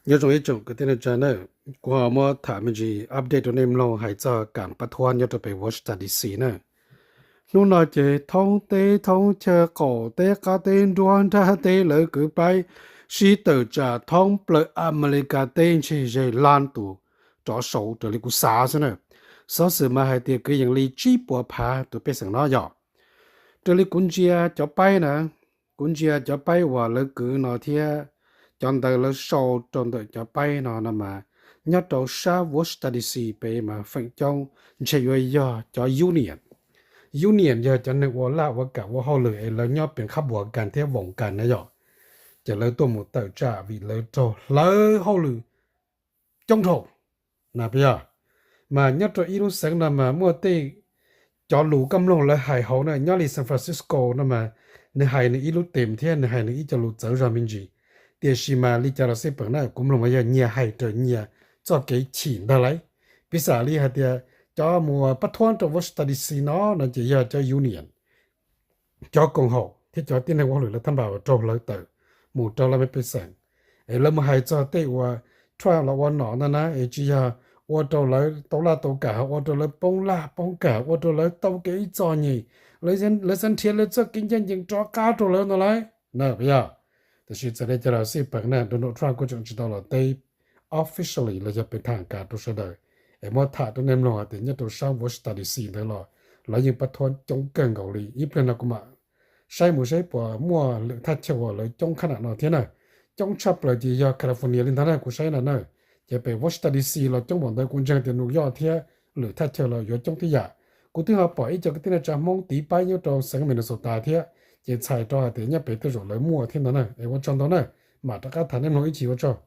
Nyob zoo ib tsoom kwv tij neej tsa na, kuv ho muab tham me ntsis update rau nej mloog hais txog kam pab thuab nyob rau pem Washington D C na. Hnub no ces thoob teb thoob chaw qaum teb qab teb nruab nrab teb lawv kwv paib sib tawm tsam thoob plaws Amelikas teb ntshe ze lab tus rov sau raws li kuv xav xwb na. Xov xwm mas hais tias kwv yees li tsib puas phav tus pej xeem no yom. Raws li kuv ntsia cov paib na, kuv ntsia cov paib uas lawv kwv no thiab cov ntawv lawv sau rau ntawm cov paib no no mas nyob rau sab Washington D C pem mas feem coob ntshe yuav yog cov union. Union yog cov neeg ua laj ua kam ua hauj lwm es lawv nyob pem qhab npuas kas thiab voos kas na yom. Ces lawv tuaj mus tawm tsam vim lawv raug hlawv hauj lwm coob dhau na yom. Mas nyob rau ib lub xeev no mas muaj tej cov lus koj mloog lawv hais hauv na, nyob li San Francisco no mas nws hais nws ib lub tem thiab nws hais nws ib co lus txawv zog me ntsis. Tiam sis mas li cas los xij peem na kuv mloog mas yog nyias hais raws nyias txoj kev chim ntag lauj. Piv xam li hais tias cov mus pab thuab rau Washington D C no no ces yog cov union, cov koom haum thiab cov tib neeg ua hauj lwm lawv thaj npas uas raug hlawv tawm mus rau lawv me pej xeem. Es lawv mus hais txog tej uas Trump los ua nom ntag na, es tsis yog ua rau lawv tau laj tau kam, ho ua rau lawv poob laj poob kam, ua rau lawv tau kev ib txom nyem, lawv xav nrhiav lawv txoj kev ncaj ncees rov qab rau lawv no lauj na yom. Tiam sis txawm li cas los xij peem na, Donald Trump kuj tseem tsis tau los teb officially los yog pem tham kas rau sawv daws. Es muab tham rau nej mloog hais tias nyob rau sab Washington D C ntawd los lawv yeej pab thuab coob kawg nkaus li. Ib pliag no kuv mam saib mus saib puas muaj lwm thaj chaw uas lawv coob khab nam no thiab na. Coob tshaj plaws ces yog California li ntag na kuv saib no na. Ces pem Washington D C los coob npaum ntawd kuv ntseeg tias New York thiab lwm thaj chaw los yuav coob tib yam. Kuv twb ho pom ib co kwv tij neej tsa Hmoob tiv paib nyob rau xeev Minnesota thiab, ces txhais rau hais tias nyob pem tej zaum lawv muaj thiab ntag na. Es ua tsaug ntau na, mam rov qab tham nej mloog ib chim, ua tsaug.